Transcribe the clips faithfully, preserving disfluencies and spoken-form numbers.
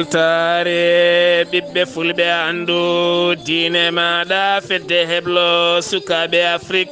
Taare ɓiɓɓe fulɓe, anndu diine maaɗa, fedde heblo sukaaɓe Afrik.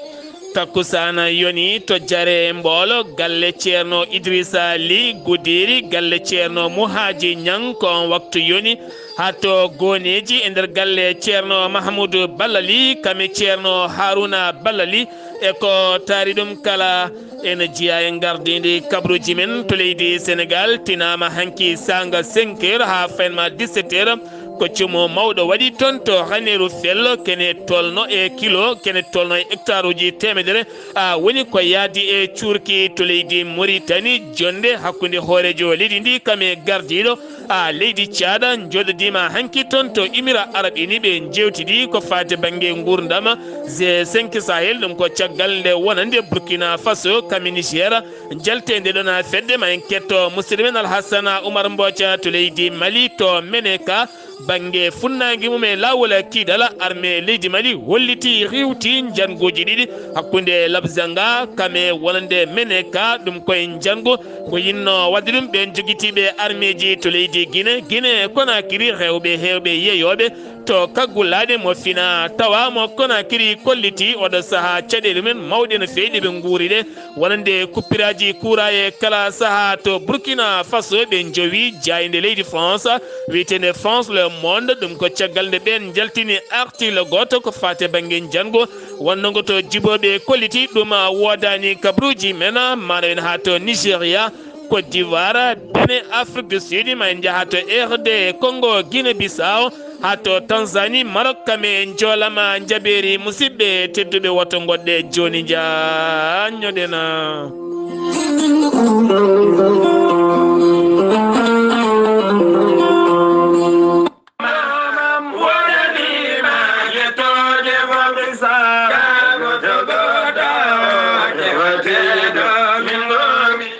Takkusaana yoni to Jare Mboolo, galle Ceerno Idrissa Ly, Gudiri, galle Ceerno Muhaaji Ñaŋ, ko on waktu yoni. Haa to Gooneeji, e nder galle Ceerno Mahamudu Balla Ly, kame Ceerno Haruna Balla Ly, e ko taari ɗum kala. Ene jeyaa e ngardiindi kabaruuji men to leydi Senegaal, tinaama hanki saanga cinq heures haa faynma dix-sept heures. Ko cumu mawɗo waɗi toon to Raneeru Fello, kene tolno e kilo, kene tolno e hectare uji teemedere. A woni ko yaadi e cuurki to leydi Muritani, jonnde hakkunde hooreejo leydi ndi kame gardiiɗo a leydi Caada, njooɗodiima hanki toon to Imira Arab Ini, ɓe njeewtidi ko faati bannge nguurndam. G cinq Sahel, ɗum ko caggal nde wonande Burkina Faso kame Niger. Njalteende ɗon fedde, ma en ketto musidɗo men Alhassana Oumar Mboca to leydi Mali, to Meneka, bannge funnaange mum e laawol kiidal. Armée leydi Mali holliti riiwti njannguuji ɗiɗi hakkunde Labzanga kame wonande Meneka, ɗum koye njanngu. Ko yinno waɗde ɗum ɓeen jogitiiɓe armeeji to leydi Gine, Gine Konakiri, rewɓe heewɓe yeeyooɓe to kaggulaaɗe mo fina tawa mo Konakiri kolliti oɗo sahaa caɗeele men mawɗe no feewi ɗe ɓe nguuri ɗe, wonande kuppiraaji kuuraa e kala sahaa. To Burkina Faso, ɓe njowi jaaynde leydi France wiyeteende France Le Monde. Ɗum ko caggal nde ɓeen njaltini article gooto ko faati bannge njanngu, wonngo to jibooɓe kolliti ɗum woodaani kabaruuji men, maana en haa to Nigeria, Côte d'Ivoire, Bénin, Afrique du Sud, ma en njaha to R D Congo, Guinée Bissau, haa to Tanzanie, Maroc, kame njoolama njabeeri. Musidɓe tedduɓe, woto ngoɗɗe jooni, njaanñoɗen.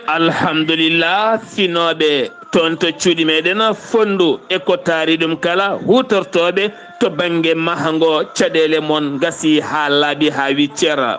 Alhamdulillah, finooɓe toon to cuuɗi meɗen Fonndu e ko taari ɗum kala, huutortooɓe to bannge mahango caɗeele mon ngasi haa laaɓi haa wiccer.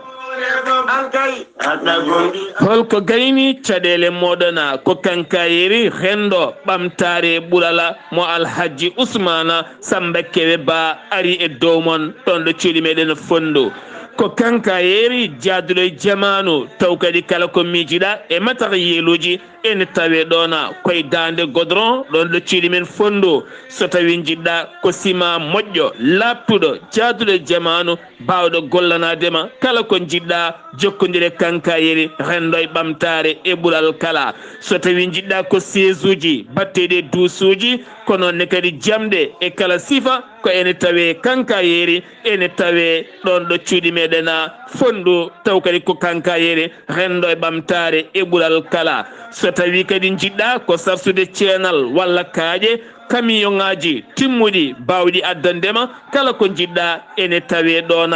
Holko gayni caɗeele mooɗon? Ko kankayeeri renndo ɓamtaare ɓurala mo Alhaji Usmaana Samba Kewe Ba ari e dow mon ɗoon ɗo cuuɗi meɗen Fonndu. Ko kankayeeri jaaduɗo e jamaanu, taw kadi kala ko miijiɗa e matériel uji ene tawee ɗoon, koye daande godron ɗoon ɗo cuuɗi men Fonndu. So tawii njiɗɗa ko sima moƴƴo, laaɓtuɗo, jaaduɗo e jamaanu, baawɗo gollanaade ma kala ko njiɗɗa, jokkondire kankayeeri renndo e ɓamtaare e ɓural kala. So tawii njiɗɗa ko seesuuji batteeɗi e duusuuji, ko noon ne kadi jamɗe e kala sifa, ko ene tawee kankayeeri, ene tawee ɗoon ɗo cuuɗi meɗen Fonndu, taw kadi ko kankayeeri renndo e ɓamtaare e ɓural kala. So tawii kadi njiɗɗa ko sarsude ceenal walla kaaƴe, kamiyoŋaaji timmuɗi baawɗi addande ma kala ko njiɗɗa, ene tawee ɗoon.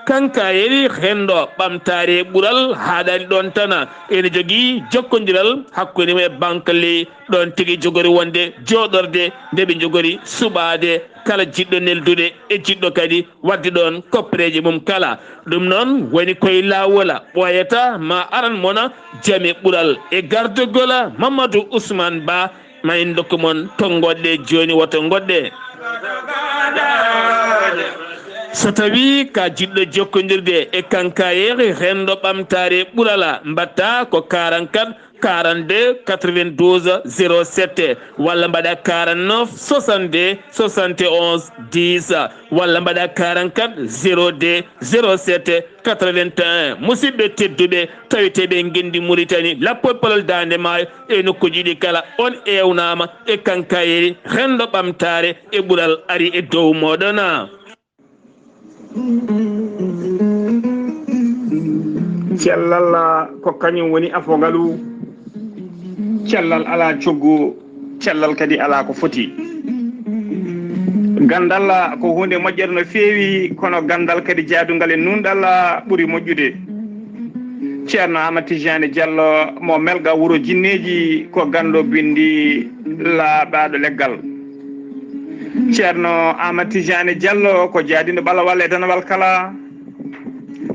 Kankayeeri renndo ɓamtaare e ɓural haaɗaani ɗoon tan, ene jogii jokkondiral hakkunde mum e banque ley ɗoon tigi jogori wonde jooɗorde nde ɓe njogori suɓaade kala jiɗɗo neldude e jiɗɗo kadi waɗde ɗoon koppereeje mum kala. Ɗum noon woni koye laawol, ɓooyata ma aran mona jame ɓural e gardogol Mamadou Ousmane Ba, ma en ndokku mon to ngoɗɗe jooni, woto ngoɗɗe. So tawii ka jiɗɗo jokkondirde e kankayeeri renndo ɓamtaare ɓurala, mbaɗta ko quarante-quatre quarante-deux quatre-vingt-douze zéro sept, walla mbaɗa quarante-neuf soixante-deux soixante et onze dix, walla mbaɗa quarante-quatre zéro deux zéro sept quatre-vingt-un. Musidɓe tedduɓe, taweteeɓe e ngenndi Muritani, lappol palol Daande Maayo e nokkuuji ɗi kala, on eewnaama e kankayeeri renndo ɓamtaare e ɓural ari e dow mooɗon. Cellal ko kañum woni afo ngalu. Cellal alaa coggu, cellal kadi alaa ko foti. Ganndal ko huunde moƴƴere no feewi, kono ganndal kadi jaadungal e nuunɗal ɓuri moƴƴude. Ceerno Aamadu Tijaani Jallo mo Melga wuro Jinneeji ko ganndo binndi laaɓaaɗo leggal. Ceerno Aamadu Tijaani Jallo ko jaadiiɗo balawal e danawal kala.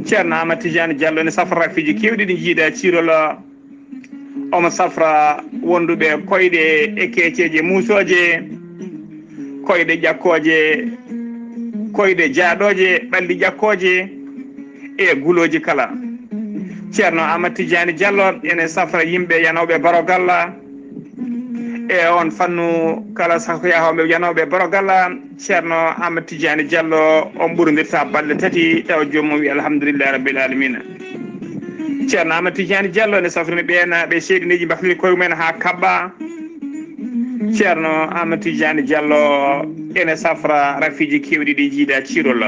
Ceerno Aamadu Tijaani Jallo ne safra fiiji keewɗi ɗi njiida ciirol. Omo safra wonduɓe koyɗe e keeceeje muusooje. koyɗe ƴakkooje, koyɗe jaaɗooje, ɓalli ƴakkooje e gulooji kala. Ceerno Aamadu Tijaani Jallo ene safra yimɓe yanooɓe barogalla e oon fannu kala, sahaa ko yahooɓe yanooɓe barogalla. Ceerno Aamadu Tijaani Jallo, on ɓurondirta balɗe tati, tawa joomum wi alhamdulillahi rabbil alamina. Ceerno Aamadu Tijaani Jallo ene safrini ɓeen ɓe seyɗineeji mbakliri koye mumen haa kaɓɓa. Ceerno Aamadu Tijaani Jallo ene safra rafiiji keewɗi ɗi jiida ciirol.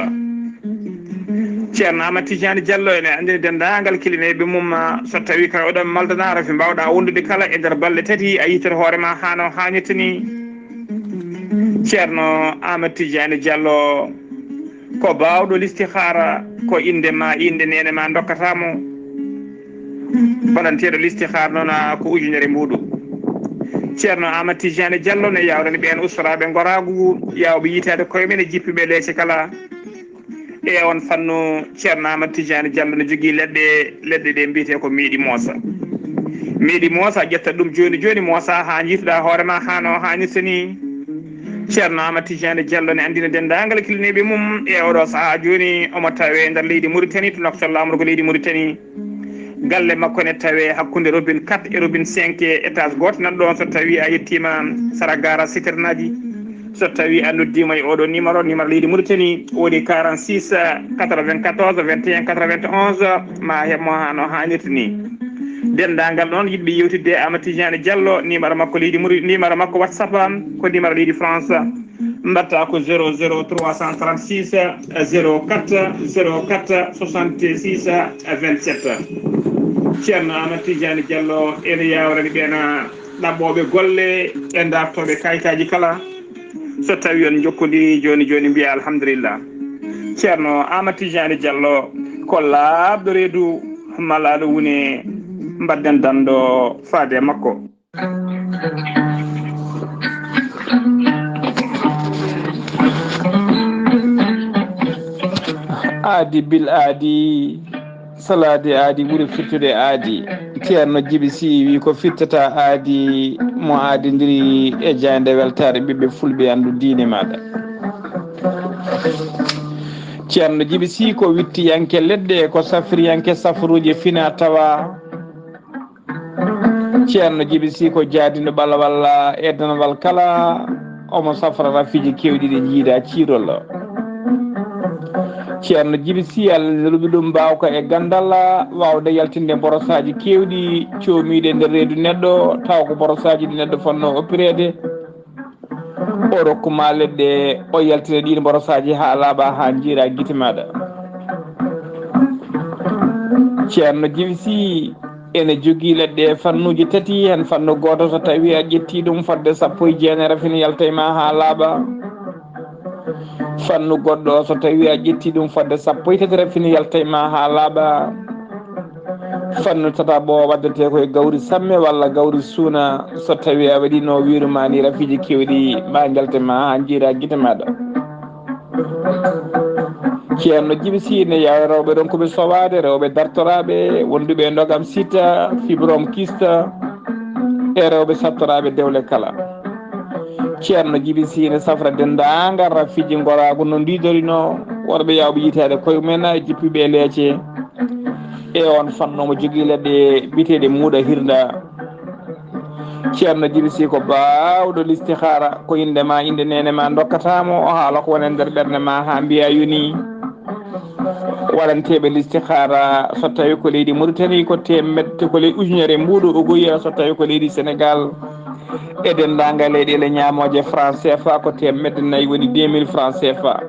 Ceerno Aamadu Tijaani Jallo ene anndini denndaangal kilineeɓe mum, so tawii kala oɗon maldana rafi mbaawɗa wondude kala e nder balɗe tati, a yiytoto hoore ma haa no haanirta ni. Ceerno Aamadu Tijaani Jallo ko baawɗo listihaara, ko innde ma, innde neene ma ndokkata mo. Baɗanteeɗo listihaara noon, a ko ujunere mbuuɗu. Ceerno Aamadu Tijaani Jallo ne yaawrani ɓeen ustoraaɓe ngoraagu, yaawɓe yiytaade koye men e jippiiɓe leece kala. E oon fannu, Ceerno Aamadu Tijaani Jallo ne jogii leɗɗe, leɗɗe ɗe mbiyetee ko meeɗi moosa. Meeɗi moosa, ƴetta ɗum jooni jooni, moosa haa njiituɗaa hoore ma haa no haanirta ni. Ceerno Aamadu Tijaani Jallo ne anndina denndaangal kilineeɓe mum e oɗo sahaa jooni, omo tawee nder leydi Muritani, to noktal laamorgo leydi Muritani. Galle makko ne tawee hakkunde robine quatre e robine cinq, étage gooto nan ɗoon, so tawii a yettiima sara gaara siternaaji. So tawii a noddiima e oɗo numéro, numéro leydi Muritani, woni quarante-six quatre-vingt-quatorze vingt et un quatre-vingt-onze, ma heɓ mo haa no haanirta ni. Denndaangal noon yiɗɓe yeewtidde e Aamadu Tijaani Jallo, numéro makko leydi Muri-, numéro makko WhatsApp ko numéro leydi France. Mbaɗta ko zéro zéro trois cent trente-six zéro quatre zéro quatre soixante-six vingt-sept. Ceerno Aamadu Tijaani Jallo ene yaawrani ɓeen ɗaɓɓooɓe golle e dartooɓe kayitaaji kala, so tawii on njokkondirii jooni jooni, mbiya alhamdulillah. Ceerno Aamadu Tijaani Jallo ko laaɓɗo reedu, malaaɗo wune, mbaɗden danndo faade e makko. Aadi bil aadi, salaade aadi ɓuri firtude aadi. Ceerno Jibi Sii wi ko firtata aadi, mo aadindiri e jaaynde weltaare ɓiɓɓe fulɓe anndu diine maaɗa. Ceerno Jibi Sii ko wittiyanke leɗɗe, ko safriyanke safruuji fina tawa. Ceerno Jibi Sii ko jaadino ɓalawal e danawal kala, omo safra rafiiji keewɗi ɗi jiida ciirol. Ceerno Jibi Sii, Allah ne luɓi ɗum mbaawka e ganndal, waawde yaltinde borosaaji keewɗi, coomiiɗe e nder reedu neɗɗo, tawa ko borosaaji ɗi neɗɗo fotnoo oppireede. O rokku ma leɗɗe, o yaltina ɗiin borosaaji haa laaɓa, haa njiira gite maaɗa. Ceerno Jibi Sii ene jogii leɗɗe e fannuuji tati, heen fannu gooto, so tawii a ƴettii ɗum, fodde sappo e jeenay rafini yalta e ma haa laaɓa. Fannu goɗɗo, so tawii a ƴettii ɗum, fodde sappo e tati rafini yalta e ma haa laaɓa. Fannu tataɓo waddetee ko e gawri samme walla gawri suuna, so tawii a waɗiino wiiru ma ni, rafiiji keewɗi ma njalte ma haa njiira gite maaɗa. Ceerno Jibi Sii ne yawa rewɓe ronkuɓe sowaade, rewɓe dartoraaɓe, wonduɓe e ndogam sita, fibrome kyste, e rewɓe sattoraaɓe dewle kala. Ceerno Jibi Sii ne safra denndaangal rafiiji ngoraagu no ndiidorinoo, worɓe yaawɓe yiytaade koye mumen e jippiiɓe e leece. E oon fannu omo jogii leɗɗe biyeteeɗe muuɗa hirnda. Ceerno Jibi Sii ko baawɗo listihaara, ko innde ma, innde neene ma ndokkata mo, o haala ko woni e nder ɓernde ma haa mbiya yoni. Waɗanteeɓe listihaara, so tawii ko leydi Muritani, ko teemedde, ko ley ujunere mbuuɗu uguya, so tawii ko leydi Senegaal e denndaangal leyɗeele ñaamooje franc C F A, ko teemedde nayi, woni deux mille franc C F A.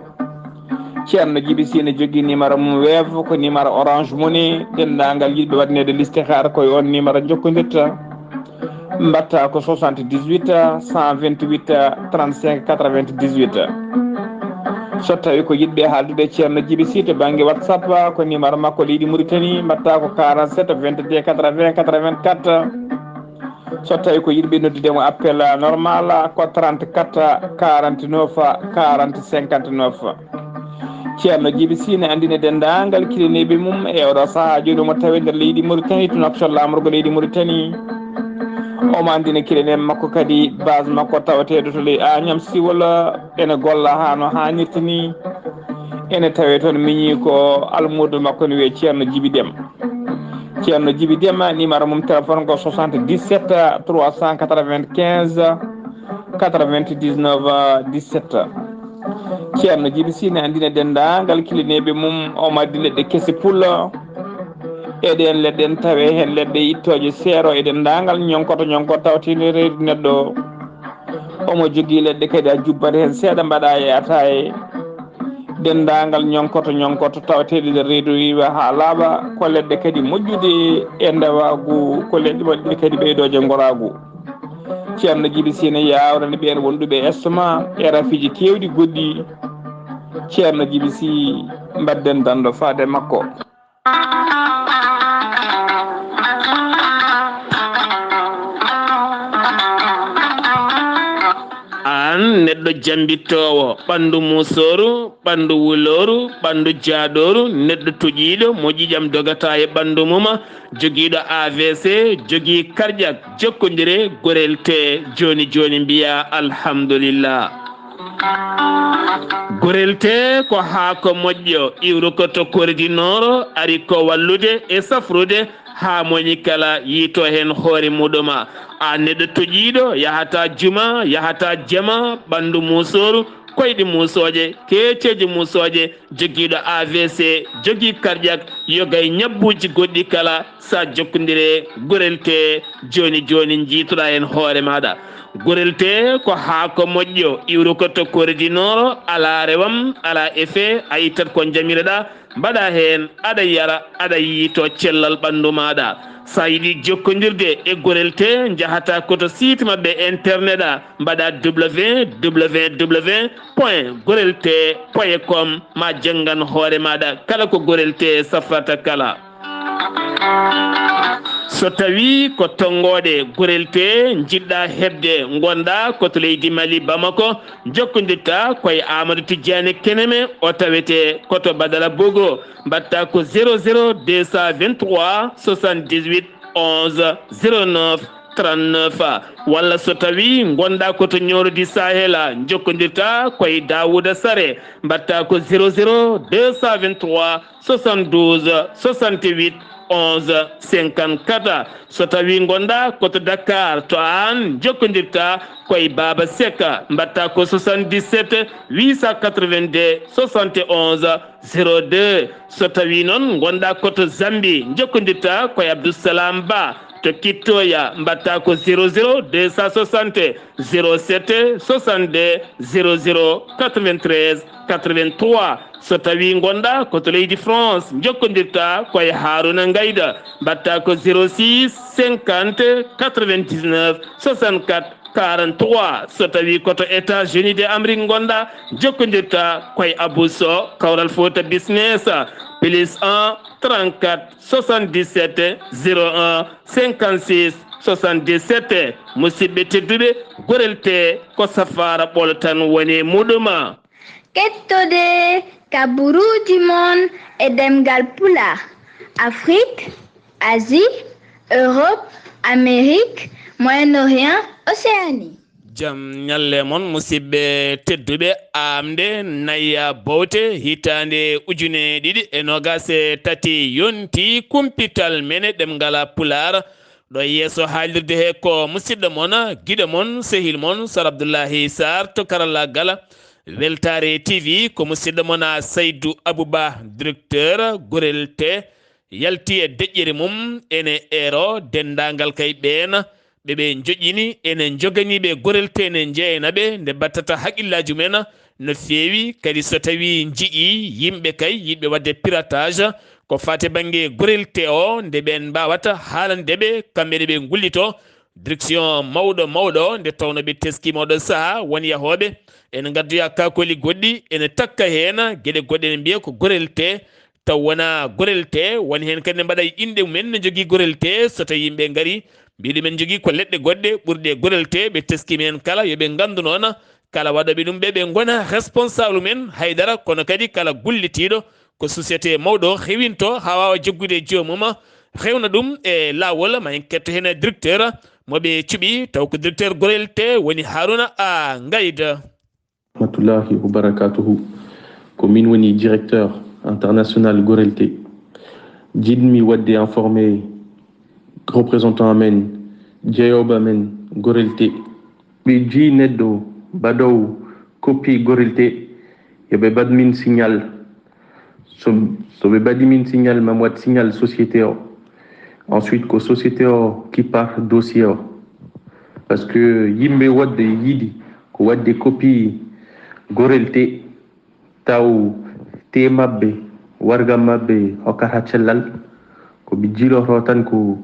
Ceerno Jibi Sii ne jogii numéro mum Wave, ko numéro Orange Money. Denndaangal yiɗɓe waɗaneede listihaara, ko e oon numéro njokkondirta. Mbaɗta ko soixante-dix-huit cent vingt-huit trente-cinq quatre-vingt-dix-huit. So tawii ko yiɗɓe haaldude e Ceerno Jibi Sii to bannge WhatsApp, ko numéro makko leydi Muritani, mbaɗta ko quarante-sept vingt-deux quatre-vingts quatre-vingt-quatre. So tawii ko yiɗɓe noddude mo appel normal, ko trente-quatre quarante-neuf quarante cinquante-neuf. Ceerno Jibi Sii ne anndina denndaangal kilineeɓe mum e oɗo sahaa jooni, omo tawee nder leydi Muritani, to noktal laamorgo leydi Muritani. Omo anndina kilinee makko kadi, base makko tawateeɗo to ley Agnam Siwol, ene golla haa no haanirta ni. Ene tawee toon miñi ko almuudo makko ne wiyee Ceerno Jibi Dem. Ceerno Jibi Dem, numéro mum téléphone ko soixante-dix-sept trois cent quatre-vingt-quinze quatre-vingt-dix-neuf dix-sept. Ceerno Jibi Sy ne anndina denndaangal kilineeɓe mum, omo addi leɗɗe kese pullo. E ɗeen leɗɗe en tawee heen leɗɗe ittooje seero e denndaangal ñonkoto ñonkoto tawteende reedu neɗɗo. Omo jogii leɗɗe kadi a jubbat heen seeɗa mbaɗa e ataaye. Denndaangal ñonkoto ñonkoto tawateeɗe nder reedu iwa haa laaɓa, ko leɗɗe kadi moƴƴude e ndewaagu, ko leɗɗe moƴƴude kadi ɓeydooje ngoraagu. Ceerno Jibi Sy ne yaawrani ɓeen wonduɓe estomac e rafiiji keewɗi goɗɗi. Ceerno Jibi Sy, mbadden danndo faade makko. Aan neɗɗo jambittoowo, ɓanndu muusooru, ɓanndu wulooru, ɓanndu jaadooru, neɗɗo toƴiiɗo mo ƴiiƴam dogata e ɓanndu mum, jogiiɗo A V C, jogii karƴak, jokkondire Gorel Tee jooni jooni, mbiyaa alhamdulillah. Gorel Tee ko haako moƴƴo, iwruko to Kori du Nord, ari ko wallude e safrude haa moñi kala yiito heen hoore muɗum. Aan neɗɗo toƴiiɗo, yahataa juma, yahataa jama, ɓanndu muusooru, koyɗe muusooje, keeceeje muusooje, jogiiɗo A V C, jogii karƴak, yoga e ñabbuuji goɗɗi kala, so a jokkondire Gorel Tee jooni jooni, njiitoɗaa heen hoore maaɗa. Gorel Tee ko haako moƴƴo, iwruko to Kori du Nord, alaa rewam, alaa effet, a ittat ko njamiroɗaa, mbaɗa heen, aɗa yara, aɗa yiito cellal ɓanndu maaɗa. So a yiɗi jokkondirde e Gorel Tee, njahataa ko to site maɓɓe internet a, mbaɗa W W W point gorel tee point com, ma janngan hoore maaɗa kala ko Gorel Tee safrata kala. So tawii ko tonngooɗe Gorel Tee njiɗɗaa heɓde, ngonɗaa ko to leydi Mali, Bamako, njokkondirtaa ko e Amadou Tidiane Keneme, o tawetee ko to Badala Bogo, mbaɗtaa ko zéro zéro deux cent vingt-trois soixante-dix-huit onze zéro neuf trente-neuf. Walla so tawii ngonɗaa ko to Nioro du Sahel, njokkondirtaa ko e Daouda Sare, mbaɗtaa ko zéro zéro deux cent vingt-trois soixante-douze soixante-huit onze cinquante-quatre. So tawii ngonɗaa ko to Dakar, to aan, njokkondirtaa ko e Baba Seck, mbaɗtaa ko soixante-dix-sept huit cent quatre-vingt-deux soixante et onze zéro deux. So tawii noon ngonɗaa ko to Zambie, njokkondirtaa ko e Abdou Salam Ba to Kittoya, mbaɗtaa ko zéro zéro deux cent soixante zéro sept soixante-deux zéro zéro quatre-vingt-treize quatre-vingt-trois. So tawii ngonɗaa ko to leydi France, njokkondirtaa ko e Haruna Ngayda, mbaɗtaa ko zéro six cinquante quatre-vingt-dix-neuf soixante-quatre quarante-trois. So tawii ko to États-Unis de Amérique ngonɗaa, njokkondirtaa ko e Abou Sow, Kawral Fouta Business, plus un trente-quatre soixante-dix-sept zéro un cinquante-six soixante-dix-sept. Musidɓe tedduɓe, Gorel Tee ko safaara ɓolo tan woni e muɗum. Kettode kaburuuji mon e ɗemngal Pulaar, Afrique, Asie, Europe, Amérique, Moyen-Orient, Océanie. Jam ñalle mon, musidɓe tedduɓe, aamde naya bowte hitaande ujune ɗiɗi e noogaas e tati yonti kumpital men e ɗemngal Pulaar. Ɗo yeeso haalirde he ko musidɗo mon, giɗo mon, sehil mon, Sar Abdullahi Sarr to karallaagal. Weltaare T V ko musidɗo mon Saydu Abuba, directeur Gorel Tee, yalti e deƴƴere mum, ene eero denndaangal kay ɓeen ɓe ɓe njoƴƴini, ene njoganii ɓe Gorel Tee, ene njeyana ɓe nde mbattata haqillaaju men, no feewi. Kadi so tawii njiɗii yimɓe kay yiɗɓe waɗde piratage, ko faati bannge Gorel Tee o, nde ɓeen mbaawata haalande ɓe, kamɓe ɗe ɓe ngullitoo. Direction mawɗo mawɗo, nde tawnoo ɓe teskiima oo ɗoo sahaa, won yahooɓe ene ngaddoya kaakooli goɗɗi, ene takka heen geɗe goɗɗe, ene mbiya ko Gorel Tee, taw wonaa Gorel Tee. Won heen kadi ne mbaɗa e inɗe mumen, ne njogii Gorel Tee. So tawii yimɓe ngarii, mbiya ɗumen njogii ko leɗɗe goɗɗe ɓurɗe Gorel Tee, ɓe teskiima heen kala, yo ɓe nganndu noon, kala waɗooɓe ɗum ɓe, ɓe ngonaa responsable men haydara, kono kadi kala gullitiiɗo ko société mawɗo rewinto haa waawa jaggude e joomum, rewna ɗum e laawol. Ma en ketto heen directeur Mo ɓe cuɓi taw ko directeur Gorel T woni Haruna A Ngayda. Rahmatullahi wa barakatuhu. Ko min woni directeur international Gorel T. Jiɗmi waɗde informé représentant amen, jeyooɓe amen Gorel T. Ɓe jii neɗɗo baɗowo copie Gorel T, yo ɓe mbaɗ min signal. So, so ɓe mbaɗi min signal, mam waɗ signal société o. Ensuite, ko société o kippar dossier o. Parce que yimɓe woɗɓe yiɗi ko waɗde copie Gorel T, taw te maɓɓe, warga maɓɓe hokkata cellal, ko ɓe jiiloto tan ko,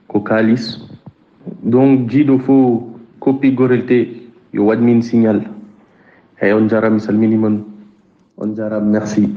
ko kaalis. Donc, jiiɗo fof copie Gorel T, yo waɗ min signal. Eeyi, on njaaraama, mi salminii mon. On njaaraama, merci.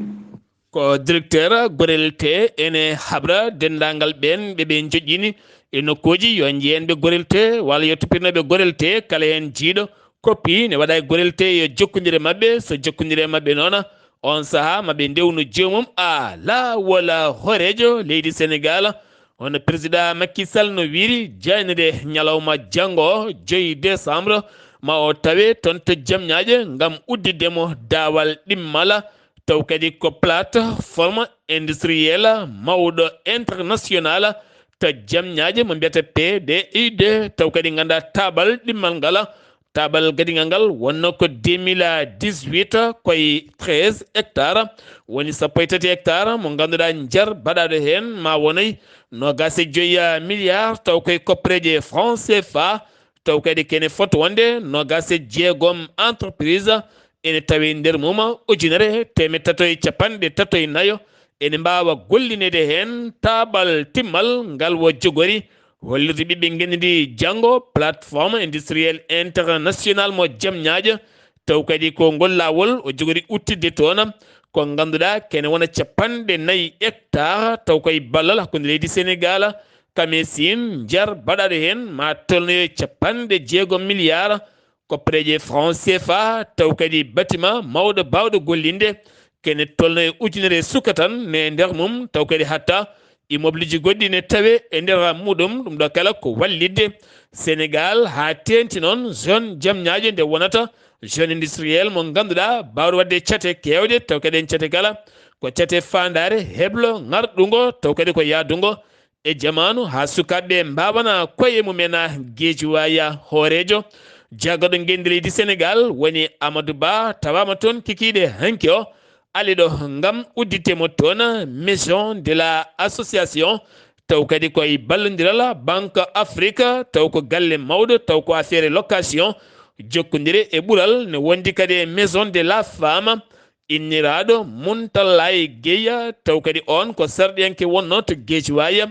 Ko directeur Gorel T ene habra denndaangal ɓeen ɓe ɓe njoƴƴini e nokkuuji, yo njeenɓe Gorel T walla yo toppitnooɓe Gorel T, kala heen jiiɗo copie ne waɗa e Gorel T, yo jokkondire maɓɓe. So jokkondire maɓɓe noon, on sahaa ma ɓe ndewnu joomum a laawol hooreejo leydi Senegaal. Hono président Macky Sall no wiiri, jaaynde ñalawma janngo, joyi décembre, ma o tawe toon to Jamñaaje ngam udditde mo daawal ɗimmal, taw kadi ko plateforme industrielle mawɗo international to Jamñaaje mo mbiyata P D I D, taw kadi ngannda taabal ɗimmal ngal, taabal gadigal ngal wonno ko deux mille dix-huit, koye treize hectares, woni sappo e tati hectares mo ngannduɗaa njar baɗaɗo heen ma wonay noogaas e joyi milliards, taw koye koppereeje franc C F A, taw kadi kene foti wonde noogaas e jeegom entreprise ene tawi nder mum ujunere teemeɗɗe tato e capanɗe tato e nayo, ene mbaawa gollineede heen taabal timmal ngal wo jogori hollirde ɓiɓɓe ngenndi ndi janngo, plateforme industrielle internationale mo Jamñaaje, taw kadi ko ngol laawol o jogori udditde toon, ko ngannduɗaa kene wona capanɗe nayi hectares, taw koye ballal hakkunde leydi Senegaal, kam e Siin, njar baɗaɗo heen ma tolnoyo capanɗe jeegom milliards, koppereeje franc C F A, taw kadi bâtiment mawɗo baawɗo gollinde, kene tolno e ujunere suka tan ne e nder mum, taw kadi hatta immeuble ji goɗɗi ne tawe e nder muɗum. Ɗum ɗo kala ko wallitde Senegaal haa teeŋti noon zone Jamñaaje nde wonata zone industrielle mo ngannduɗaa baawɗo waɗde cate keewɗe, taw kadi en cate kala ko cate faandaare heblo ŋarɗungo, taw kadi ko yahdungo e jamaanu haa sukaaɓe mbaawana koye mumen. Geejiwaay hooreejo jaggaɗo ngenndi leydi Senegaal woni Amadou Ba, tawaama toon kikiiɗe hanki o, aliɗo ngam udditde mo toon maison de la association, taw kadi koye ballondiral Banque Afrique, taw ko galle mawɗo, taw ko affaire location, jokkondire e ɓural ne wondi kadi e maison de la femme, inniraaɗo Muntalaay Geya, taw kadi oon ko sarɗiyanke wonnoo to Geejiwaay,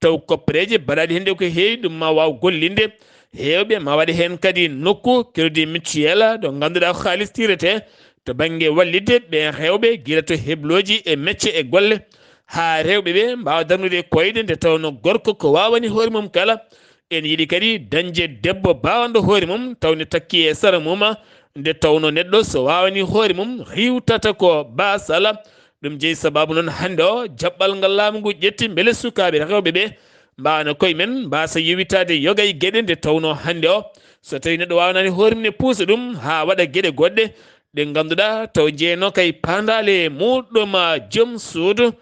taw koppereeje baɗaaɗe heen ɗe ko heewi ɗum ma waaw gollinde. Heewɓe ma waɗe heen kadi nokku crédit mutuel ɗo ngannduɗaa ko haalis tiirete to bannge wallitde ɓe rewɓe gila to heblooji e mecce e golle, haa rewɓe ɓe mbaawa darnude e koyɗe nde tawnoo gorko ko waawani hoore mum kala. Ene yiɗi kadi dañde debbo baawanɗo hoore mum, taw ne takki e sara mum, nde tawnoo neɗɗo so waawani hoore mum riiwtata ko baasal. Ɗum jeyi sabaabu noon hannde o jaɓɓal ngal laamu ngu ƴetti mbele sukaaɓe rewɓe ɓe mbaawana koye men mbaasa yowitaade yoga e geɗe nde tawnoo hannde o so tawii neɗɗo waawanaani hoore mum ne puusa ɗum haa waɗa geɗe goɗɗe ɗe ngannduɗaa taw jeyanoo kay paandaale e muɗum. Joom suudu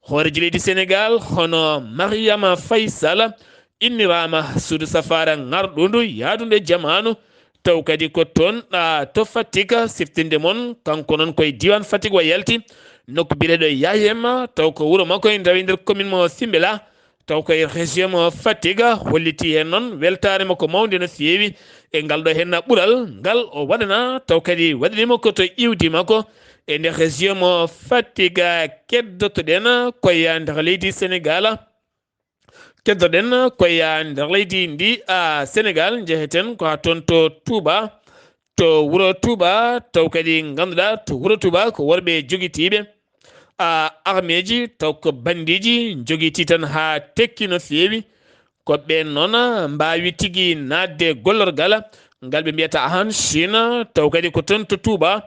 hooreejo leydi Senegaal hono Mariama Faye Sall inniraama suudu safaara ŋarɗundu yahdundu e jamaanu, taw kadi ko toon ɗa to Fatick siftinde mon, kanko noon koye diiwaan Fatick o yalti, nokku biyeteeɗo Yayema, taw ko wuro makko e ndawi nder commune mo Simbela, taw koye région mo Fatick, holliti heen noon weltaare makko mawnde no feewi e ngal ɗo heen ɓural ngal o waɗana, taw kadi waɗanimo ko to iwdi makko e nder région mo Fatick. Keddotoɗen koye nder leydi Senegaal. Keddoɗen koye nder leydi ndi a Senegaal, njeheten ko haa toon to Touba, to wuro Touba, taw kadi ngannduɗaa to wuro Touba ko worɓe jogitiiɓe a armeeji, taw ko bandiiji njogitii tan haa tekki no feewi. Ko ɓeen noon mbaawi tigi naatde gollorgal ngal ɓe mbiyata ahan Chine, taw kadi ko toon to Touba,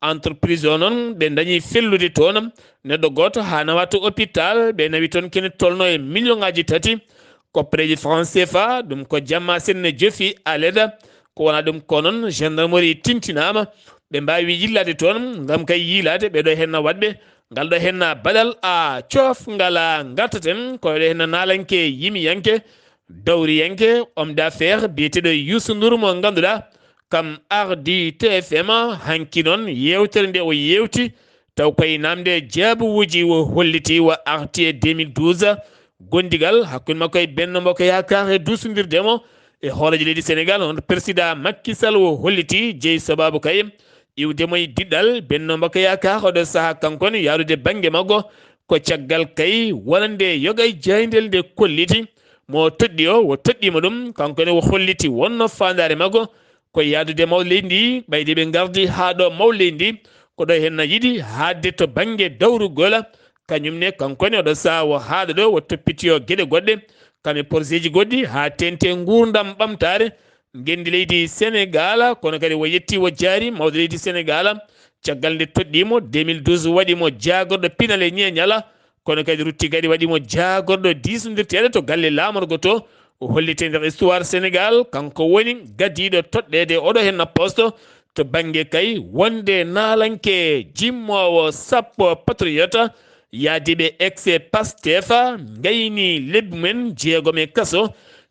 entreprise o noon ɓe dañi fellude toon neɗɗo gooto haa nawa to hôpital, ɓe nawi toon kene tolno e million ngaji tati. koppareeji France C F A, ɗum ko jamma senne jofi aleda. Ko wona ɗum ko noon, gendarmerie tintinaama, ɓe mbaawi yillaade toon ngam kay yiilaade ɓeɗo henna waɗɓe ngal ɗo henna baɗal a coof ngala ngartaten ko ɗo henna naalanke yimiyanke dawriyanke homme d'affaires biyeteɗo Youssou Ndour mo ngannduɗaa kam ardi T F M. Hanki noon yeewtere nde o yeewti taw koye namde jaabuwuji o holliti wa arti e deux mille douze gondigal hakkunde makko e Benno Bokk Yaakaar e duusundirde mo e hooreejo leydi Senegal, hono Persidaa Makki Sal o holliti jeyi sabaabu kay iwde mo e diɗɗal Benno Bokk Yaakaar oɗo sahaa kanko ne yaarude bannge makko. Ko caggal kay wonande yoga e jaayndiral nde kolliti mo toɗɗi o, o toɗɗiima ɗum, kanko ne o holliti wonno faandaare makko ko yahdude mawɗo leydi ndi, ɓayde ɓe ngardi haa ɗo mawɗo leydi ndi, ko ɗo henna yiɗi haaɗde to bannge dawrugol. Kañum ne, kanko ne, oɗo sahaa o haaɗa ɗo, o toppitiyo geɗe goɗɗe, kam e projet ji goɗɗi, haa teeŋti e nguurndam ɓamtaare ngenndi leydi Senegaal. Kono kadi o yetti, o jaari mawɗo leydi Senegaal, caggal nde toɗɗii mo, deux mille douze waɗi mo jaagorɗo pinal e ñeeñal, kono kadi rutti kadi waɗi mo jaagorɗo diisondirteeɗo to galle laamorgo to. O holliti e nder histoire Senegaal, kanko woni gadiiɗo toɗɗeede oɗo henna poste to bannge kay wonde naalanke jimmoowo sappo patriote yaadiiɓe ex Pastef ngayni lebbi mum en jeegom e kaso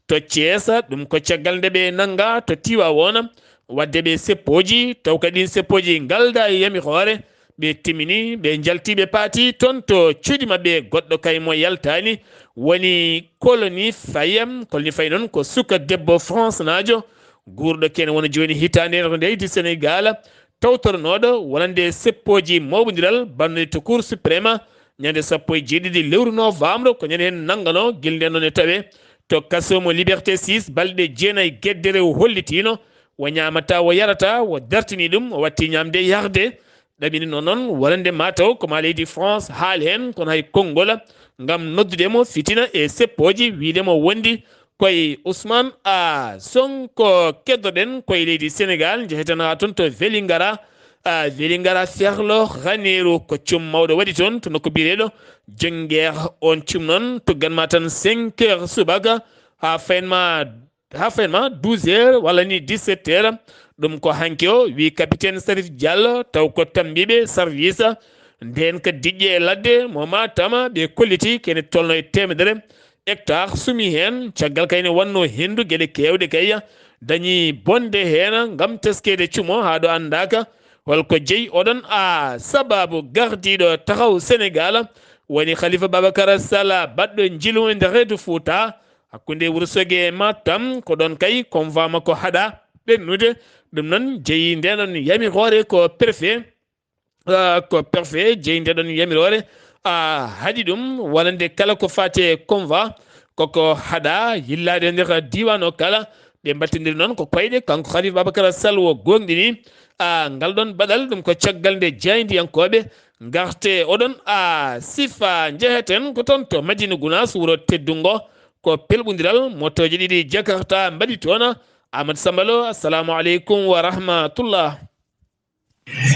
to Thiès. Ɗum ko caggal nde ɓe nannga to Tiwaawoon waɗde ɓe seppooji, taw kadi ɗiin seppooji ngalda e yamiroore. Ɓe timmini, ɓe njalti, ɓe paati toon to cuuɗi maɓɓe. Goɗɗo kay mo yaltaani woni Colony Faye. Colony Faye noon ko suka debbo France naajo, guurɗo kene wona jooni hitaande e nder leydi Senegaal, tawtoronooɗo wonande seppooji mooɓondiral bannude to Cour suprême ñande sappo e jeeɗiɗi lewru novembre. Ko ñande heen nanngano gila nden noon e tawe to kaso mo Liberté six balɗe jeenayi geddere o hollitiino o ñaamata, o yarata, o dartini ɗum, o watti ñaamde e yarde. Ɗaɓɓiɗinoo noon wonande mataw ko ma leydi France haal heen, kono hay konngol ngam noddude mo fitina e seppooji, wiyde mo wondi koye Ousmane a Sonko. Keddoɗen koye leydi Senegaal, njeheten haa toon to Vélingara. A Vélingara Ferlo Janeiro, ko cum mawɗo waɗi toon to nokku biyeteeɗo Jonguer. On cum noon tuggan ma tan cinq heures subaka haa fayin ma haa fayin ma douze heures walla ni dix-sept heures. Ɗum ko hanki o, wi capitaine Sarif Diallo, taw ko tambiiɓe service ndeen ka diƴƴe e ladde mo Matam, ɓe kolliti kene tolno e teemedere hectare sumi heen. Caggal kay ne wanno henndu geɗe keewɗe kay dañi bonde heen ngam teskeede cumo haa ɗo anndaaka holko jeyi. Oɗon a sababu gardiiɗo taxaw Senegaal woni Khalifa Babacar Sall baɗɗo njilu e nder reedu Fuuta. Hakkunde Wuro Soogi e Matam, ko ɗoon kay convoi makko haɗa ɓennude. Ɗum noon jeyi nde ɗon yamiroore ko préfet, ah, ko préfet jeyi nde ɗon yamiroore, ah, haɗi ɗum wonande kala ko faati e convoi koko haɗa yillaade nder diiwaan o kala. Ɓe mbattindiri noon ko koyɗe, kanko Khalifa Babacar Sall o gooŋɗini, ah, ngal ɗon baɗal, ɗum ko caggal nde jaayndiyankooɓe ngarte oɗon, ah, sifa njeheten ko toon to Madina Gunaas, wuro teddungo ko pelɓundiral motooje ɗiɗi Jakarta mbaɗi toon. Amadou Samba Lo, assalamu aleykum wa rahmatullah.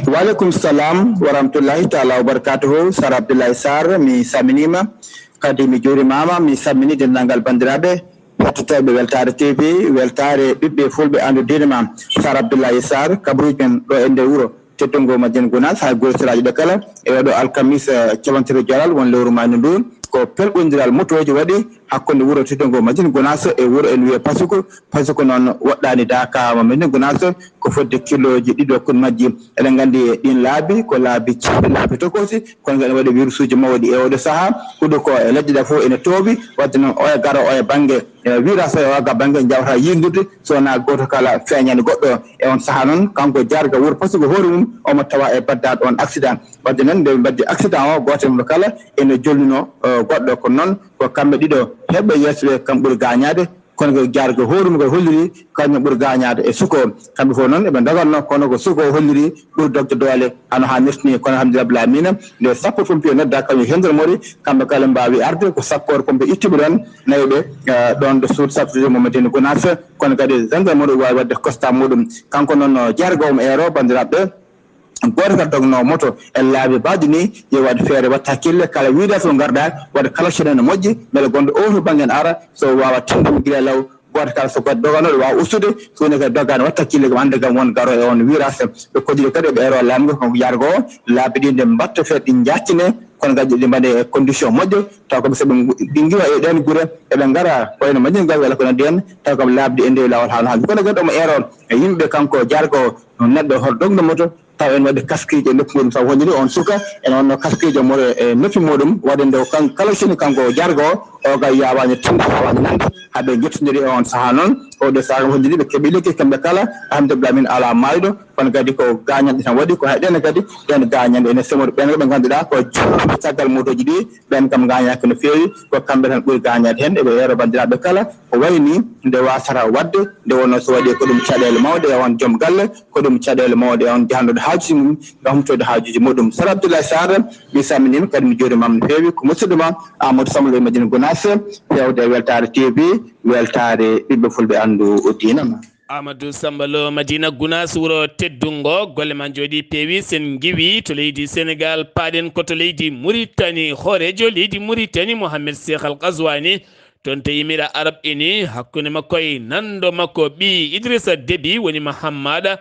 Wa aleykum salam wa rahmatullahi taala wa barakatuhu. Sar Abdoulaye Sarr, mi salminiima, kadi mi juurimaama, mi salmini denndaangal banndiraaɓe hettotooɓe Weltaare T V, Weltaare ɓiɓɓe fulɓe anndude diine ma. Sar Abdoulaye Sarr, kabaruuji men ɗo e nder wuro teddungo Madina Gunaas, haa gure seraaji ɗe kala, e oɗo alkamisa, eh, cappantato jaral won lewru maydu ndu, ko pelɓondiral motooji waɗi hakkunde wuro teddungo Madina Gunaas e wuro en wiye Pasuku. Pasuku noon woɗɗaani Daaka mo Madina Gunaas, ko fodde kilooji ɗiɗi hakkunde majji. Eɗen nganndi ɗiin laabi ko laabi ceeɗi, laabi tokoosi, kono kadi ene waɗi wirusuuji mawɗi e oɗo sahaa. Huɗo ko e leƴƴe ɗe fof ene toowi, waɗde noon oya garo oya bannge, e virage oya oga bannge, njawta yiidude, so wonaa gooto kala feeñani goɗɗo. E on sahaa noon, kanko jaarga wuro Pasuku hoore mum, omo tawa e baddaɗo on accident. Waɗde noon, nde ɓe mbaɗdi accident o, gooto e maɓɓe kala ene jolnuno, eh, goɗɗo. Kono noon, ko kamɓe ɗiɗo heɓɓe yeeso ɓe, kam ɓuri gaañaade, kono ko jaarga hoore mum kadi holliri, kañum ɓuri gaañaade e suko o. Kamɓe fof noon eɓe ndoganno, kono ko suko o holliri ɓuri dogde doole, hano haa nirtini. Kono alhamdulillah rabbil alamina, nde sappo pompier nodda, kañum gendarmerie, kamɓe kala mbaawi arde, ko sappoor pompier ittiɓe ɗoon, nawi ɓe, eh, ɗoon ɗo suudu sappo mo Madina Gunaas, kono kadi gendarmerie waawi waɗde constat muɗum. Kanko noon, jaarga omo eero, banndiraaɓe, Gooto kala dognoowo moto e laabi baɗɗi ni, yo waɗ feere, waɗ hakkille, kala wiidaa so ngarɗaa, waɗ kala cene no moƴƴi, mbele gonɗo oo to bannge ne ara, so waawa tinndam gila e law, gooto kala so goɗɗo doganooɗo waawa ustude, so woni kadi dogaani, waɗ hakkille kam, annde kam won garoowo e on virage. Ɓe koddiri kadi ɓe eero laamɗo ko jargo o, laabi ɗi nde mbaɗta feere ɗi njaccine, kono kadi ɗi mbaɗe e condition moƴƴo, taw kam so ɓe ngu-, ɗi ngiwa e ɗeen gure, eɓe ngara ko wayno Madina Gaye walla ko noddi en, taw kam laabi ɗi e ndewi laawol haa no haani. Kono kadi omo eero e yimɓe kanko jargo o, neɗɗo hoto dogno moto, taw ene waɗi kaskiiji e noppi muɗum, sabu wonde ni on suka ene wonno kaskiiji e mo-, e noppi muɗum, waɗi nde o kan-, kala sini kanko o jargo o, o kay yaawaani tinde, yaawaani nande, haa ɓe njottondiri e on sahaa noon. Oo ɗo sahaa kam wonde ni ɓe keɓi lekki kamɓe kala, alhamdulillah min alaa maayɗo, kono kadi ko gaañanɗe tan waɗi, ko hay ɗeen kadi ɗeen gaañanɗe ene semori ɓeen ɓe ngannduɗaa ko jolnooɓe caggal motooji ɗi, ɓeen kam ngaañaaka no feewi, ko kamɓe tan ɓuri gaañaade heen. Eɓe eero banndiraaɓe kala, ko wayi ni nde waasata waɗde, nde wonnoo so waɗi ko ɗum caɗeele mawɗe e on joom galle, ko ɗum caɗeele mawɗe e on jahanɗo haajuuji mum, ngam humtoyde haajuuji muɗum. Sara Abdoulaye Sarr, mi salminiima kadi mi juuriima ma no feewi, ko musidɗo ma Amadou Samba Lo e Madina Gounass, fewde e Weltaare T V, Weltaare ɓiɓɓe fulɓe anndu diina ma. Amadou Samba Lo, Madina Gounass, wuro teddungo, golle ma njooɗi peewi, sen ngiwi to leydi Senegal, paaɗen ko to leydi Muritani, hooreejo leydi Muritani, Mohamed Cheikh Al Ghazouani, toon to yimira Arab Unis, hakkunde makko e nanndo makko ɓii Idrissa Déby woni Mahammada.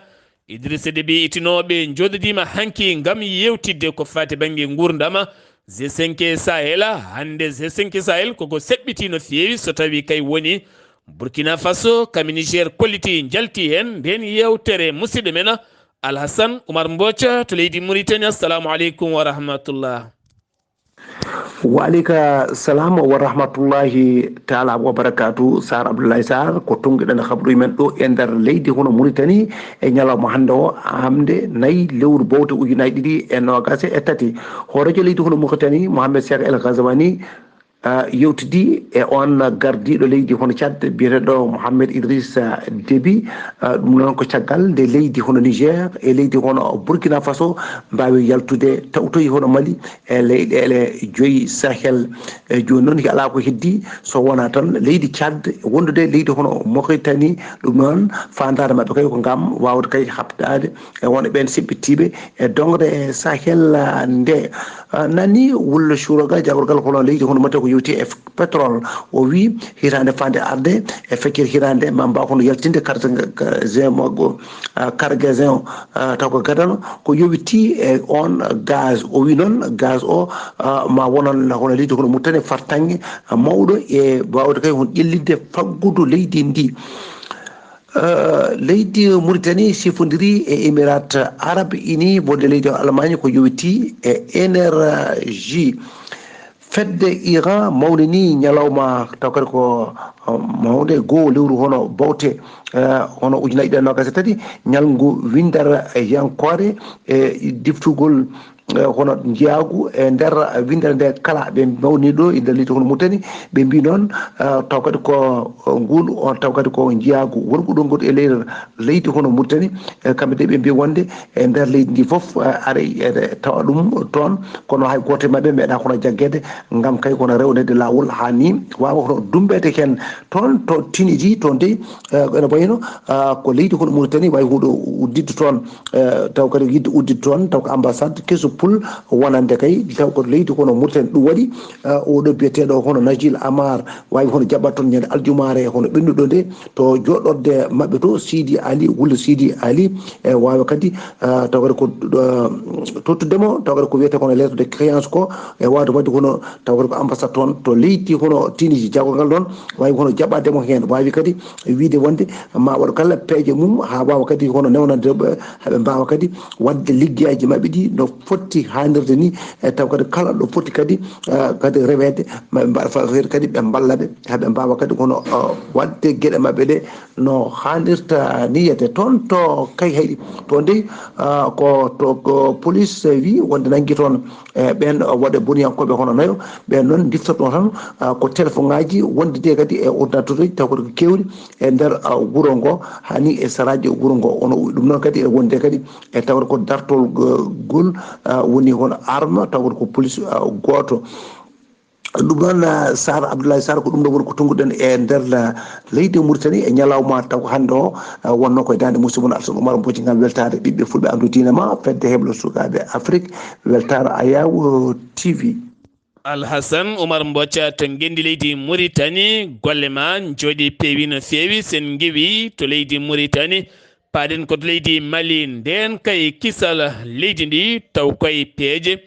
Idrissa Déby itinooɓe njooɗodiima hanki ngam yeewtidde ko faati bannge nguurndama G cinq Sahel. Hannde G cinq Sahel koko seɓɓitii no feewi, so tawii kay woni Burkina Faso, kami Niger kolliti njalti heen. Ndeen yeewtere, musidɗo men Alhassan Oumar Mbooca to leydi Mauritanie. Assalamu aleykum wa rahmatullah. Wa aleyka salam wa rahmatullahi taala wa barakatu. Sar Abdoulaye Sarr, ko tonngiɗen habruuji men ɗo e nder leydi hono Mauritanie e ñalawma hannde o, hamde nayi lewru bowte ujunaaji ɗiɗi e noogaas e tati. Hooreejo leydi hono Mauritanie, Mohamed Cheikh El Ghazouani, ah, yewtidi e on gardiiɗo leydi hono Tchad, biyeteeɗo Mohamed Idrissa Déby. Ah, ɗum noon ko caggal nde leydi hono Niger e leydi hono Burkina Faso mbaawi yaltude, tawtoyi hono Mali e leyɗeele joyi Sahel. E jooni noon, alaa ko heddi so wonaa tan leydi Tchad wondude leydi hono Mauritanie. Ɗum noon, faandaare maɓɓe kay ko ngam waawde kay haɓdaade e wonɓe ɓeen seɓɓittiiɓe e doŋre Sahel, ah, nde, ah, nani Wul Shuroga, jaagorgal hono leydi hono Mauritanie ko yowti e pétrole. O wi hitaande faande arde, e feccere hitaande, ma mbaaw hono yaltinde carte, ah, cargaison, ah, taw ko gadano, ko yowiti e on gaz. O wi noon gaz o, ah, ma wonan hono leydi hono Mauritanie fartaŋŋe, ah, mawɗo e waawde kay hono ƴellitde faggudu leydi ndi. Eh, leydi Mauritanie sifondiri e Émirats Arabes Unis, wonde leydi Allemagne ko yowiti e énergie. Fedde Iran mawnini ñalawma taw kadi ko, eh, mawnde goo lewru hono bawte, eh, hono ujunaaji ɗiɗi e noogaas e tati, ñalngu winndere yankoore e diftugol eh, hono njiyaagu e nder winndere nde kala. Ɓe mawni ɗo e nder leydi hono Mauritanie, ɓe mbi noon, eh, taw kadi ko, eh, ngul on, taw kadi ko njiyaagu wonɓu ɗo ngol e leydi, leydi hono Mauritanie. Eh, kamɓe de ɓe mbi wonde e nder leydi ndi fof, eh, aray ene tawa ɗum toon, kono hay gooto e maɓɓe meeɗa kono jaggeede ngam kay kono rewnede laawol haa ni waawa hono dumbede heen. Toon to Tunisie, toon de, eh, ene wayno, ah, ko leydi hono Mauritanie waawi huɗo udditde toon, eh, taw kadi yidde udditde toon, taw ko ambassade keso pul wonande kay, taw ko leydi hono Mauritanie ɗum waɗi, ah, oɗo biyeteeɗo hono Najil Amar waawi hono jaɓat toon ñande aljumaare hono ɓennuɗo nde to joɗorde maɓɓe to Sidi Ali, wullo Sidi Ali, e waawa kadi, ah, taw kadi ko, ah, tottudemo, taw kadi ko wiyetee kono lettre de créance ko, e waawde waɗde hono taw kadi ko ambassade toon to leydi hono Tunisie, jaagorgal ɗoon waawi hono jaɓaade mo heen, waawi kadi wiide wonde ma waɗ kala peeje mum haa waawa kadi hono newnande ɓe, haa ɓe mbaawa kadi waɗde liggeyaaji maɓɓe ɗi no foti haanirde ni, e taw kadi kala ɗo foti kadi, eh, kadi reweede, ma ɓe mbaɗa fa-, feere kadi ɓe mballa ɓe, haa ɓe mbaawa kadi hono, eh, waɗde geɗe maɓɓe ɗe no haanirta ni yiyete. Toon to Kayhayɗi, toon dey, ah, ko to, ko police wi wonde nanngi toon, eh, ɓeen, ah, waɗe boniyankooɓe hono nayo. Ɓeen noon ndiftorɗo tan, ah, ko téléphone ŋaaji wonde de kadi e ordinateur uji, taw ko keewɗi e nder, ah, wuro ngo, hani e saraaji wuro ngo. Ono ɗum noon kadi e wonde kadi e tawde ko dartol, eh, gol, ah, woni hono arme, tawde ko police, ah, gooto. Ɗum noon, ah, Sar Abdoulaye Sar, ko ɗum ɗo woni ko tunnguɗen e nder, ah, leydi Mauritanie e ñalawma taw ko hannde o, ah, wonno koye daande musidɗo mon Alsan Oumar Mboji ngam weltaade ɓiɓɓe fulɓe anndu diine ma, fedde heblo sukaaɓe Afrique, weltaare Ayaw T V. Alhasan Oumar Mboca to ngenndi leydi Mauritanie, golle ma njooɗi peewi no feewi, sen ngewi to leydi Mauritanie, paaɗen ko to leydi Mali, ndeen kay kisal leydi ndi taw koye peeje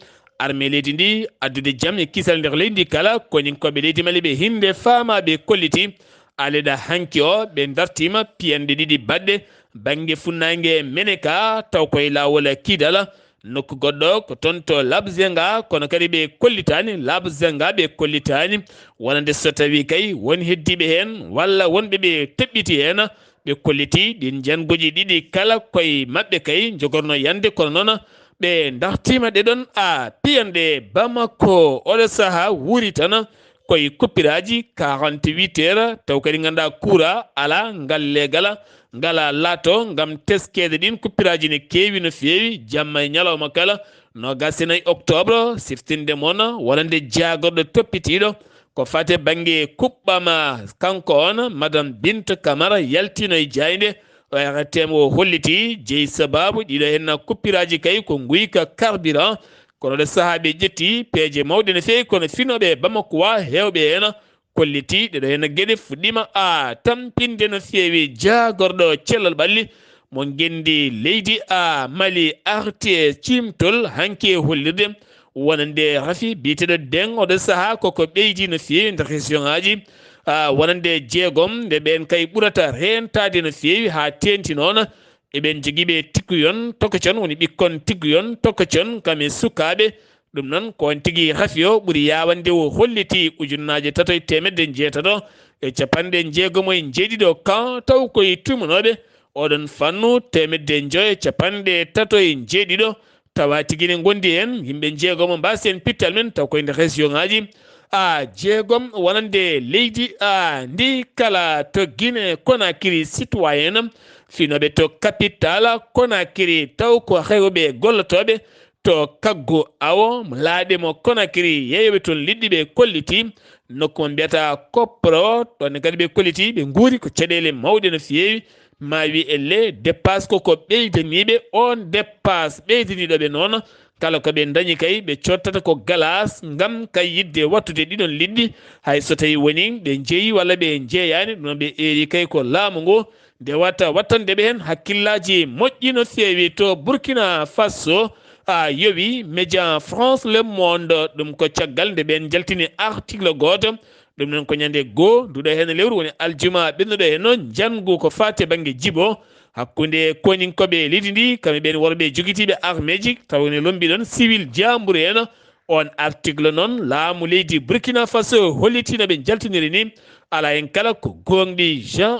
armée leydi ndi addude jam e kisal nder leydi kala, koninkooɓe leydi Mali ɓe hinde faama ɓe kolliti. Aleɗa hanki o ɓe dartiima piyanɗe ɗiɗi baɗɗe bannge funnaange Meneka taw koye laawol Kidala. Nokku goɗɗo ko toon to Labzenga, kono kadi ɓe kollitaani. Labzenga ɓe kollitaani, wonande so tawi kay won heddiiɓe heen walla wonɓe ɓe teɓɓiti heen, ɓe kolliti ɗin jannguuji ɗiɗi kala koye maɓɓe kay njogorno yande, kono noon ɓe dartiima ɗe ɗon a piyanɗe Bamako. Oɗo sahaa wuuri tan koye kuppiraaji quarante-huit heures, taw kadi ngannduɗaa kuura alaa, ngal leegal ngala laato ngam teskeede ɗin kuppiraaji ne keewi no feewi, jamma e ñalawma kala, noogaas e nayi octobre, siftinde mon wonande jaagorɗo toppitiiɗo ko fate bannge kuɓɓam, kanko on, Madame Binta Kamara yaltiino e jaaynde, O R T M o holliti jeyi sabaabu ɗiɗo heen kuppiraaji kay ko nguyka carburant. Kono ɗo sahaa ɓe ƴetti peeje mawɗe no feewi, kono finooɓe Bamako wa heewɓe heen kolliti ɗeɗo heen geɗe fuɗɗiima a tampinde no feewi. Jaagorɗo cellal ɓalli mo ngenndi leydi a Mali arti e ciimtol hanki e hollirde wonande rafi biyeteeɗo Deng oɗo sahaa koko ɓeydi no feewi nder région aji, ah, wonande jeegom nde ɓeen kay ɓurata reentaade no feewi haa teenti noon. Eɓen jogiiɓe tikkuyon tokocon, woni ɓikkon tikkuyon tokocon kam e sukaaɓe. Ɗum noon ko on tigi rafi o ɓuri yaawande o holliti ujunnaaje tato e teemedde jeetato e capanɗe jeegomo e jeeɗiɗo kan taw koye tuumanooɓe oɗon fannu teemedde njoyo e capanɗe tato e jeeɗiɗo. Tawa tigi ne ngondi heen yimɓe jeegomo, mbaasen pittal men taw koye nder région aji a jeegom wonande leydi a ndi kala to Guinée Conakry, citoyen finooɓe to capitale Conakry taw ko rewɓe gollotooɓe to kaggu awo laaɗe mo Conakry, yeeyooɓe toon liɗɗi ɓe kolliti nokku mo mbiyata Kopro, ɗon ne kadi ɓe kolliti ɓe nguuri ko caɗeele mawɗe no feewi. Ma wi elle dépasse koko ɓeydaniiɓe, on dépasse ɓeydaniiɗo ɓe noon, kala ko ɓe dañi kay ɓe cottata ko galas ngam kay yiɗde wattude ɗiɗon liɗɗi, hay so tawi woni ɓe jeeyi walla ɓe jeeyaani, ɗum noon ɓe eeri kay ko laamu ngu nde wata wattande ɓe heen hakkillaaji moƴƴi no feewi. To Burkina Faso, a yowi média France Le Monde, ɗum ko caggal nde ɓeen njaltini article gooto. Ɗum noon ko ñande goo nduɗo heen lewru woni aljuma ɓennuɗo heen noon njanngu ko faati e bannge jibo hakkunde koninkooɓe leydi ndi, kamɓe ɓeen worɓe jogitiiɓe armeeji taw ne lombi ɗon civil jaamburu en. On article noon laamu leydi Burkina Faso holliti no ɓe njaltiniri ni, alaa heen kala ko gooŋɗi. Jean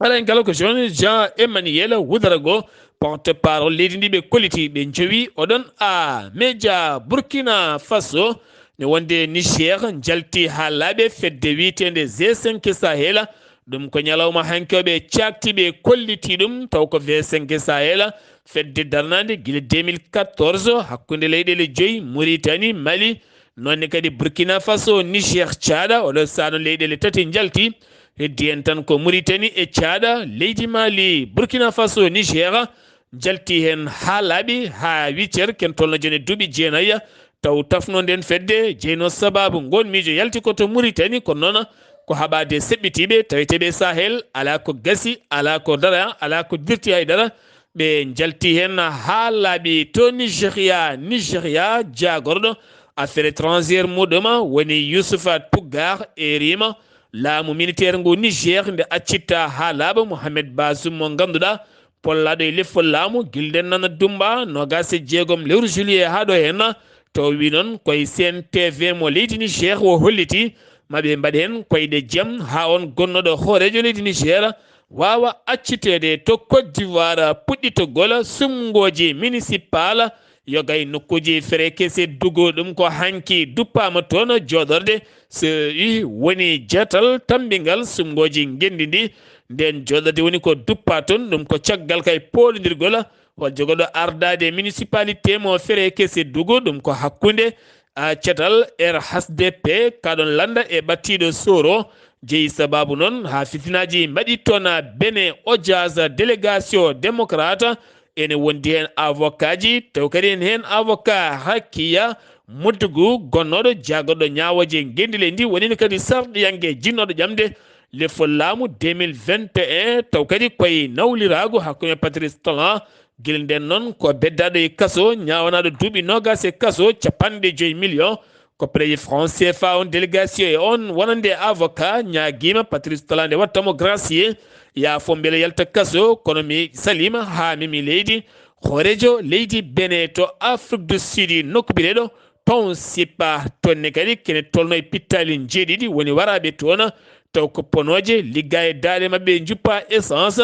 Alaa heen kala ko Jean, Jean Emmanuel Ouedraogo, porte parole leydi ndi ɓe kolliti ɓe jowi oɗon a média Burkina Faso ne wonde Niger njalti haa laaɓe fedde wiyeteende G cinq Sahel. Ɗum ko ñalawma hanki o ɓe caakti ɓe kolliti ɗum taw ko G cinq Sahel fedde darnaande gila deux mille quatorze hakkunde leyɗeele joyi Mauritanie, Mali, noon ne kadi Burkina Faso, Niger, Caada, oɗo saano leyɗeele tati njalti. Heddi en tan ko Mauritanie e Caada, leydi Mali, Burkina Faso, Niger njalti heen haa laaɓi, haa wiccer ken tolno jene duuɓi jeenayi. Taw tafno nden fedde jeyno sababu ngon miijo yalti ko to Mauritanie, kono noon ko haɓaade seɓɓitiiɓe taweteeɓe Sahel, alaa ko gasi, alaa ko dara, alaa ko dirti hay dara. Ɓe njalti heen haa laaɓi to Nigeria. Nigeria, jaagorɗo affaire étrangère muɗum woni Youssoufa Tougar, erima laamu militaire ngu Niger nde accitta haa laaɓa Mohamed Bazoum mo ngannduɗaa pollaaɗo e leffol laamu gilden nana dumba noogaas e jeegom lewru juillet haa ɗo heen. To wi noon koye C N T V mo leydi Niger o holliti maɓe mbaɗ heen koyɗe jam haa on gonnoɗo hooreejo leydi Niger waawa acciteede to Côte d'Ivoire puɗɗitogol sumngooji municipal yoga e nokkuuji ferekese dugu. Ɗum ko hanki duppaama toon jooɗorde so i woni jeetal tammbingal sumngooji ngenndi ndi. Nden jooɗorde woni ko duppaa toon, ɗum ko caggal kay pooɗondirgol hol jogoɗo ardaade municipalité mo ferekese dugu, ɗum ko hakkunde a, catal R H D P, kaɗon lannda e ɓattiiɗo Soro, jeyi sabaabu noon haa fitinaaji mbaɗi toon Benin. Ojaas, délégation démocrate, ene wondi heen avocat ji, taw kadi en heen avocat Rakiya Moddugu, gonnooɗo jaagorɗo ñaawooje ngenndi leydi, woni kadi sarɗiyanke jinnooɗo ƴamde lefol laamu deux mille vingt et un, taw kadi koye nawliraagu hakkunde Patrice Talon. Gila ndeen noon, ko beddaaɗo e kaso, ñaawanaaɗo duuɓi noogaas e kaso, capanɗe joyi million, ko pereje franc C F A. On délégation e on wonande avocat ñaagiima Patrice Talon nde watta mo gracier, yaafo mbele yalta kaso, kono mi saliima haa memi leydi. Hooreejo leydi Benin to Afrique du Sud, nokku biyeteeɗo Town Sipa, toon ne kadi kene tolno e pittaali njeeɗiɗi woni waraaɓe toon, taw ko ponooje ligga e daaɗe maɓɓe, njuppa essence,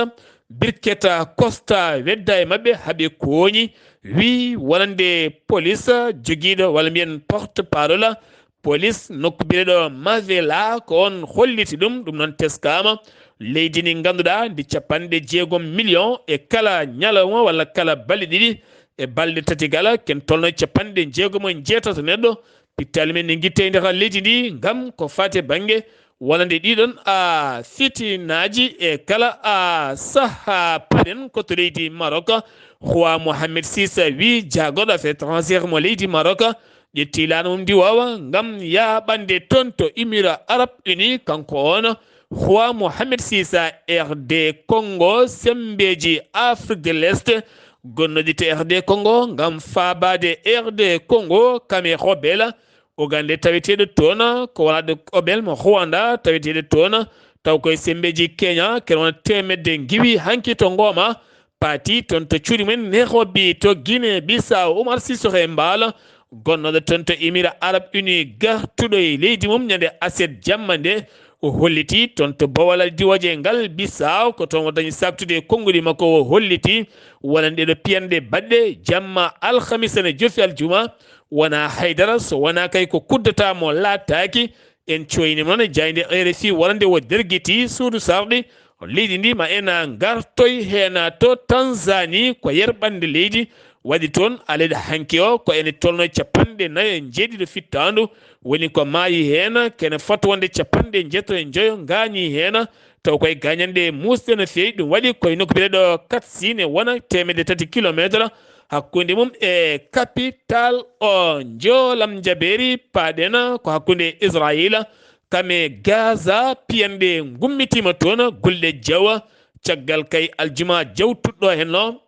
birketa, kosta, wedda e maɓɓe, haɓe kooñi, wi wonande polis jogiiɗo, walla mbiyen porte parole polis nokku biyeteeɗo Mavela, ko on holliti ɗum. Ɗum noon teskaama, leydi ndi ngannduɗaa ndi capanɗe jeegom million e kala ñalawma walla kala balɗe ɗiɗi, e balɗe tati kala, ken tolno capanɗe jeegom e jeetato neɗɗo, pittaali men ne ngitte e nder leydi ndi ngam ko faati e bannge wonande ɗiɗon, a, fitinaaji e kala, a, saha. Paɗen ko to leydi Maroc. Roi Mohamed six wi jaagorɗo affaire étrangère mo leydi Maroc ƴetti laana mum ndi wawa ngam yaaɓande toon to Émirats Arabes Unis. Kanko on Roi Mohamed six, R D Congo, sembeeji Afrique de l'Est, gonnooɗi to R D Congo ngam faabaade R D Congo, Kame Robel, Ougandais taweteeɗo toon, ko wonaaɗo Obel mo Rwanda taweteeɗo toon, taw koye sembeeji Kenya, kene wona teemedde ngiwi hanki to Ngooma, paati toon to cuuɗi mum en Nairobi to Guinée Bissau, Umar Sissoco Embaló, gonnooɗo toon to Émirats Arabes Unis, gartuɗo e leydi mum ñande aset jamma nde, o holliti toon to Bowal diwooje ngal Bissau, ko toon o dañi saaktude e konnguɗi makko, o holliti wonande ɗo piyanɗe baɗɗe jamma alhamisa ne jofi aljuma, wonaa haydara, so wonaa kay ko kuddata mo laattaaki. En coyniima noon e jaaynde R F I wonande o dergiti suudu sarɗi leydi ndi, ma en ngartoy heen to Tanzanie, ko yerɓannde leydi waɗi toon. Alaa hanki o ko ene tolno capanɗe nayo e njeeɗiɗo fittaandu, woni ko maayi heen, kene fota wonde capanɗe njeetato e njoyo ngaañi heen, taw koye gaañanɗe muusɗe no feewi. Ɗum waɗi koye nokku biyeteeɗo Katsina, wona teemedde tati kilomeetar hakkunde mum e capital o. Njoolam njabeeri, paaɗen ko hakkunde Israayiila, Kame Gaza, piyanɗe ngummitiima toon, gulɗe jawa, caggal kay aljuma jawtuɗo heen o.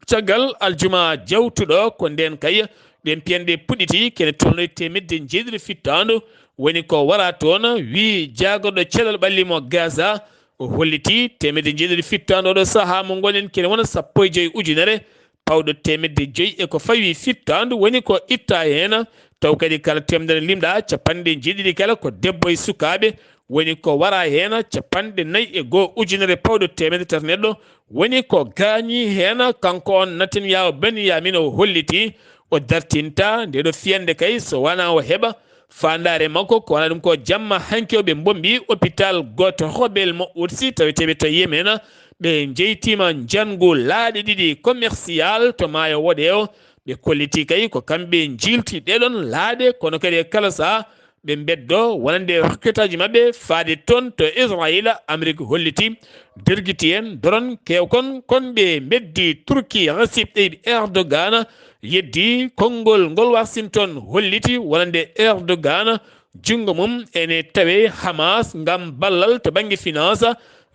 Caggal aljuma jawtuɗo, ko ndeen kay ɗeen piyanɗe puɗɗiti, kene tolno e teemedde njeeɗiɗi fittaandu, woni ko wara toon, wi jaagorɗo cellal ɓalli mo Gaza, o holliti teemedde njeeɗiɗi fittaandu. Oɗo sahaa mo ngonɗen, kene wona sappo e joy ujunere pawɗo teemedde joy e ko fawi fittaandu, woni ko itta heen, taw kadi kala teemedere limɗa, capanɗe njeeɗiɗi kala ko debbo e sukaaɓe, woni ko wara heen, capanɗe nayi e goo ujunere pawɗo teemedde tati neɗɗo, woni ko gaañi heen. Kanko on Netanyahu Benyamin o holliti o dartinta nde ɗo fiyande kay so wonaa o heɓa faandaare makko, ko wonaa ɗum ko jamma hanki o ɓe mbombi hôpital gooto Robel mo Utsi taweteeɓe to Yemen. Ɓe njeytiima njanngu laaɗe ɗiɗi commercial to maayo woɗeewo. Ɓe kolliti kay ko kamɓe njiilti ɗeɗon laaɗe, kono kadi e kala saha ɓe mbeddo wonande rokketaaji maɓɓe faade toon to Israayiila. Amerik holliti dergiti en doron keewkon, kon ɓe mbeddi Turki Recep Tayyip Erdogan yeddi konngol ngol Washington holliti wonande Erdogan junngo mum ene tawe Hamas ngam ballal to bannge finance.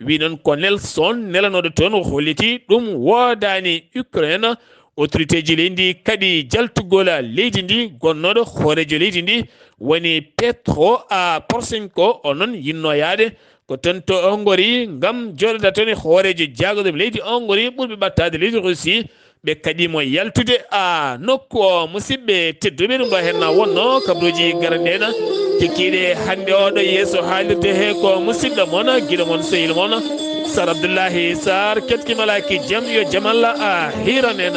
Wi noon ko Nelson nelanooɗo toon o holliti ɗum woodaani Ukraine. Autorité ji leydi ndi kaɗi jaltugol leydi ndi, gonnooɗo hooreejo leydi ndi woni Petro a Poroshenko, o noon yinnoo yahde ko toon to Hongrie ngam jooɗoda toon e hooreejo jaagorɗo leydi Hongrie ɓurɓe ɓattaade leydi Russie. Ɓe kaɗi mo yaltude a nokku o. Musidɓe tedduɓe, ɗum ɗo heen na wonno kabaruuji garanɗe na kikiiɗe hannde oɗo yeeso haalirde he ko musidɗo mon, giɗo mon, sehil mon, Sar Abdullahi Sar, ketki malaaki jam, yo jam Allah a hiiran en.